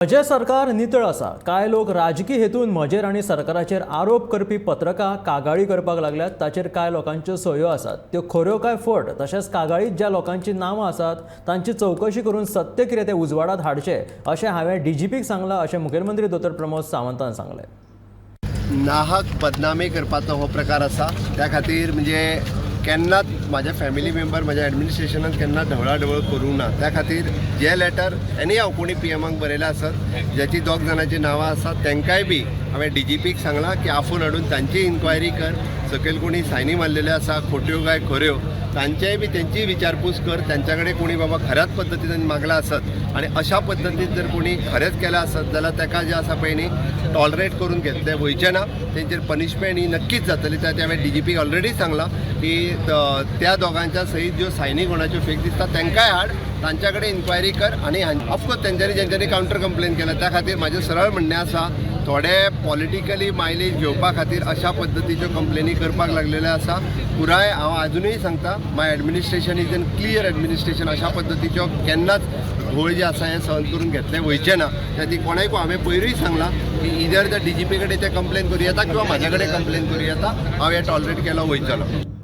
म्हजें सरकार नितळ आसा. कांय लोक राजकी हेतून म्हजेर आनी सरकाराचेर आरोप करपी पत्रकां, कागाळी करपाक लागल्यात. ताचेर कांय लोकांच्यो सयो आसात. त्यो खऱ्यो काय फट, तशेंच कागाळीत ज्या लोकांचीं नांवां आसात तांची चवकशी करून सत्य कितें तें उजवाडात हाडचें अशें हांवें डीजीपीक सांगलां, अशें मुखेलमंत्री दोतोर प्रमोद सावंतान सांगलें. नाहक बदनामी करपाचो हो प्रकार आसा. त्या खातीर म्हणजे केन्नाच म्हाज्या फॅमिली मेंबर, म्हाज्या एडमिनिस्ट्रेशनान केन्ना ढवळाढवळ करूंक ना. त्या खातीर जे लेटर एनी हांव कोणी पी एमाक बरयलें आसत, ज्याची दोग जाणांची नांवां आसात, तांकांय बी हांवें डी जी पीक सांगलां की आफोवन हाडून तांची इन्क्वायरी कर. सकयल कोणी सायनी मारलेल्यो आसा, खोट्यो काय खऱ्यो, तांचेय बी तेंचीय विचारपूस कर. तांच्या कडेन कोणी बाबा खऱ्याच पद्दतीन मागलां आसत आनी अशा पद्दतीन जर कोणी खरेंच केलां आसत जाल्यार ताका जें आसा पळय न्ही, टॉलरेट करून घेतलें वयचें ना. तेंचेर पनिशमेंट ही नक्कीच जातली. त्या हांवें डी जी पीक ऑलरेडी सांगलां की त्या दोगांच्या सहीत ज्यो सायनी कोणाच्यो फेक दिसता तांकांय हाड, तांच्या कडेन इन्क्वायरी कर. आनी ऑफकोर्स तेंच्यांनी जेंच्यांनी कावंटर कंप्लेन केला, त्या खातीर म्हाजें सरळ म्हणणें आसा, थोडे पॉलिटिकली मायलेज घेवपा खातीर अशा पद्दतीच्यो कंप्लेनी करपाक लागलेले आसा. पुराय हांव आजुनूय सांगता, my administration is an clear administration. अशा पद्दतीच्यो केन्नाच घोळ जे आसा हे सहन करून घेतले वयचे ना. त्या खातीर कोणाकूय हांवें पयरूय सांगलां की इदर त्या डी जी पी कडेन ते कंप्लेन करूं येता किंवा म्हाज्या कडेन कंप्लेन करूं येता. हांव हें टॉलरेट केलो वयचो ना.